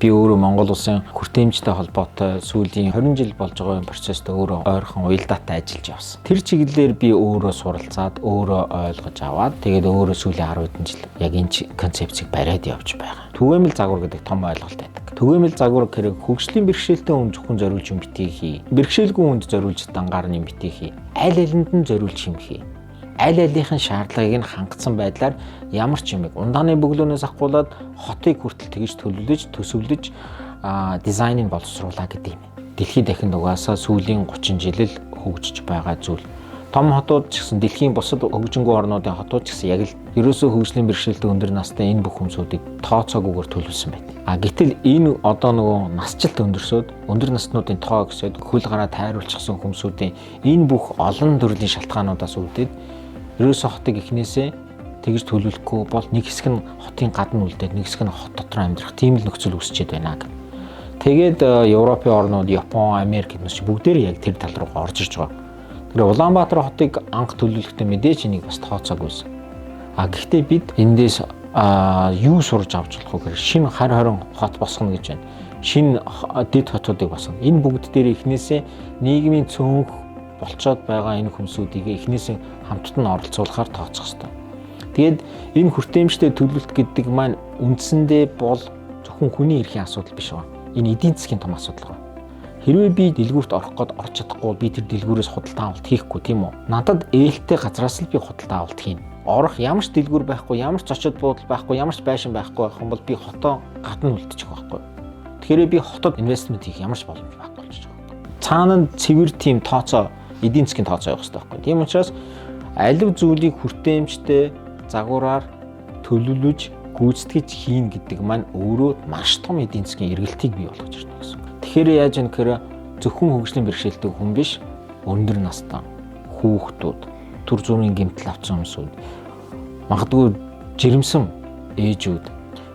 Би өөрөө Монгол улсын хүртээмжтэй холбоотой сүүлийн 20 жил болж байгаа юм процесстэй өөрөө ойрхон уялдаатай ажиллаж явсан. Тэр чиглэлээр би өөрөө суралцаад, өөрөө ойлгож аваад, тэгээд өөрөө сүүлийн 10 хэдэн жил яг энэ концепцийг бариад явж байгаа. Түгээмэл загвар гэдэг том ойлголт байдаг. Түгээмэл загвар гэхээр хөгжлийн бэрхшээлтэй хүн зөвхөн зориулж юм битгий хий. Бэрхшээлгүй хүнд зориулж дангаар нь юм битгий хий. Аль алинд нь зориулж юм хий. Аль алийнх нь шаардлагыг нь хангацсан байдлаар ямар ч юмыг ундааны бөглөөнөөс ахгуулаад хотыг хүртэл тэгж төлөвлөж, төсөвлөж, дизайныг боловсруулаа гэдэг юм. Дэлхийд дахинд угаасаа сүүлийн 30 жил л хөгжиж байгаа зүйл. Том хотууд ч гэсэн, дэлхийн бусад хөгжингүй орнуудын хотууд ч гэсэн яг л ерөөсөө хөгжлийн бэрхшээлтэй өндөр настай энэ бүх хүмүүсүүдийг тооцоогүйгээр төлөвлөсөн байт. А гэтэл энэ одоо нөгөө насжилт өндөрсөөд, өндөр наснуудын тоо өсөөд, хөл гараа тайруулчихсан хүмүүсүүдийн энэ бүх олон төрлийн шалтгаануудаас үүдээд ерөөсөө хотыг эхнээсээ тэгж төлөвлөхгүй бол нэг хэсэг нь хотын гадна үлдээд, нэг хэсэг нь хот дотор амьдрах тийм л нөхцөл үүсчихэд байна гэх. Тэгээд Европын орнууд, Япон, Америк гэднээс чи бүгдээрээ яг тэр тал руу орж ирж байгаа. Тэгэхээр Улаанбаатар хотыг анх төлөвлөхдөө мэдээж энийг бас тооцоогүйсэн. А гэхдээ бид эндээс юу сурж авч болох вэ гэхээр шинэ 20 20 хот босгоно гэж байна. Шинэ дэд хотуудыг босгоно. Энэ бүгд дээр эхнээсээ нийгмийн цөөнх болцоод байгаа энэ хүмүүсүүдийг эхнээсээ хамтд нь оролцуулахаар тооцох хэрэгтэй. Тэгээд энэ хүртээмжтэй төлөвлөлт гэдэг маань үндсэндээ бол зөвхөн хүний эрхийн асуудал биш байгаа. Энэ эдийн засгийн том асуудал байгаа. Хэрвээ би дэлгүүрт орох гээд орч чадахгүй, би тэр дэлгүүрээс худалдаа авалт хийхгүй, тийм үү? Надад ээлтэй газраас л би худалдаа авалт хийнэ. Орох ямар ч дэлгүүр байхгүй, ямар ч зочид буудал байхгүй, ямар ч байшин байхгүй байх юм бол би хотоо гадна үлдчих байхгүй. Тэгэхээр би хотод инвестмент хийх ямар ч боломж байхгүй болчих жоох. Цаана нь цэвэр тийм тооцоо, эдийн засгийн тооцоо явах хэрэгтэй байхгүй. Тийм учраас алив зүйлийг хүртээмжтэй загвараар төлөвлөж гүйцэтгэж хийн гэдэг маань өөрөө маш том эдийн засгийн эргэлтийг бий болгож ирнэ гэсэн. Тэгэхээр яаж юм гэхээр зөвхөн хөгжлийн бэрхшээлтэй хүн биш, өндөр настай хүүхдүүд, төр зүрийн гэмтэл авсан хүмүүсүүд, магадгүй жирэмсэн ээжүүд,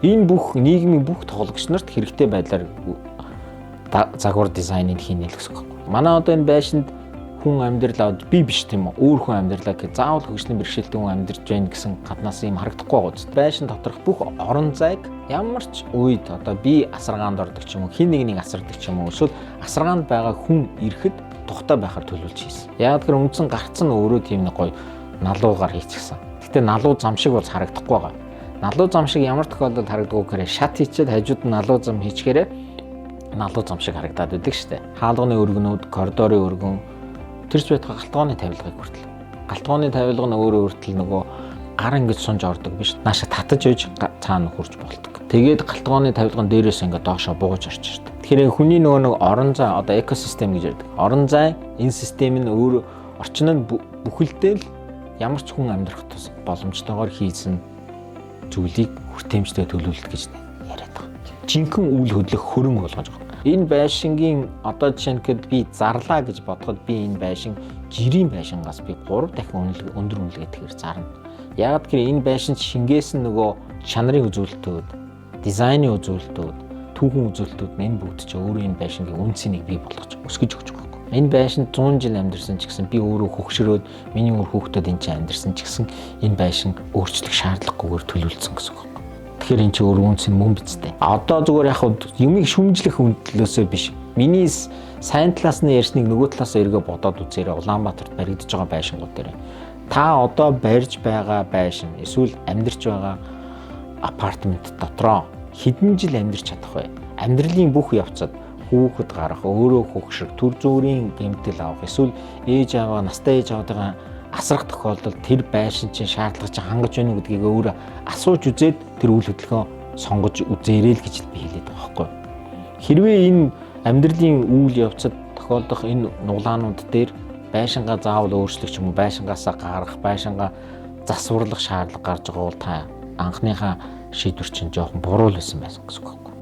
энэ бүх нийгмийн бүх тоглогч нарт хэрэгтэй байдлаар загвар дизайныг хийнэ л гэсэн үг. Манай одоо энэ байшинд хүн амьдрал би биш, тийм үү? Өөр хүн амьдралаа гэх заавал хөгжлийн бэрхшээлтэй хүн амьдарч байна гэсэн гаднаас юм харагдахгүй байгаа үст. Байшин доторх бүх орон зайг ямар ч үед одоо би асаргаанд ордог ч юм уу, хин нэг нэг асардаг ч юм уу, эсвэл асаргаанд байгаа хүн ирэхэд тухтай байхаар төлөвлөж хийсэн. Яг тэр үндсэн гарц нь өөрөө тийм нэг гоё налуугаар хийчихсэн. Гэтэ налуу зам шиг бол харагдахгүй байгаа. Налуу зам шиг ямар тохиолдолд харагддаг вэ гэхээр шат хийчихэд хажууд нь налуу зам хийчихээрээ налуу зам шиг харагдаад байдаг штэ. Хаалганы өргөнүүд, коридорын өргөн, тэрч байтугай галтгооны тавилгыг хүртэл. Галтгооны тавилга нь өөрөө хүртэл нөгөө гар ингэж сунж ордог биш. Нааша татаж үйж цаана хурж болдог. Тэгээд галтгооны тавилган дээрээс ингээд доошоо бууж орж ирдэг. Тэгэхээр хүний нөгөө нэг орон зай, одоо экосистем гэж ярьдаг. Орон зай энэ систем нь өөр орчин нь бүхэлдээ л ямар ч хүн амьдрах тус боломжтойгоор хийсэн зүйлийг хүртээмжтэй төлөвлөлт гэж яриад байгаа. Жинхэнэ үйл хөдлөх хөрөнгө болгож байгаа. Энэ байшингийн одоо жишээ нь гэхэд би зарлаа гэж бодоход би энэ байшин жирийн байшингаас би 3 дахин өндөр үнэлгээтэйгээр зарна. Яг тэгэхээр энэ байшин шингээс нь нөгөө чанарын үзүүлэлтүүд, дизайны үзүүлэлтүүд, түүхэн үзүүлэлтүүд нь энэ бүгд чинь өөрөө энэ байшингийн үн цэнийг бий болгож өсгөж өгч байгаа байхгүй. Энэ байшинд 100 жил амьдарсан ч гэсэн, би өөрөө хөгшрөөд миний үр хүүхдүүд энэ чинь амьдарсан ч гэсэн энэ байшин өөрчлөх шаардлагагүйгээр төлөвлөсөн гэсэн үг. Тэгэхээр энэ чинь өөр үнц нь мөн биз дээ. Одоо зүгээр яг юмыг шүмжлэх өндлөөсөө биш. Миний сайн талаас нь ярьсныг нөгөө талаас эргээ бодоод үзээрэй. Улаанбаатарт баригдаж байгаа байшингууд дээр. Та одоо барьж байгаа байшин эсвэл амьдарч байгаа апартмент дотроо хэдэн жил амьдарч чадах вэ? Амьдралын бүх явцад хүүхэд гарах, өөрөө хөгшрөх, төр зүрийн гэмтэл авах, эсвэл ээж аваа, настай ээж аваагаа асрах тохиолдолд тэр байшин чинь шаардлага чинь хангаж байна уу гэдгийг өөрөө асууж үзээд тэр үйл хөдлөхөө сонгож үзээрэй л гэж би хэлээд байгаа байхгүй. Хэрвээ энэ амьдралын үйл явцад тохиолдох энэ нуглаанууд дээр байшингаа заавал өөрчлөх ч юм уу, байшингаасаа гарах, байшингаа засварлах шаардлага гарч байгаа бол та анхныхаа шийдвэр чинь жоохон буруу л байсан гэсэн үг байхгүй.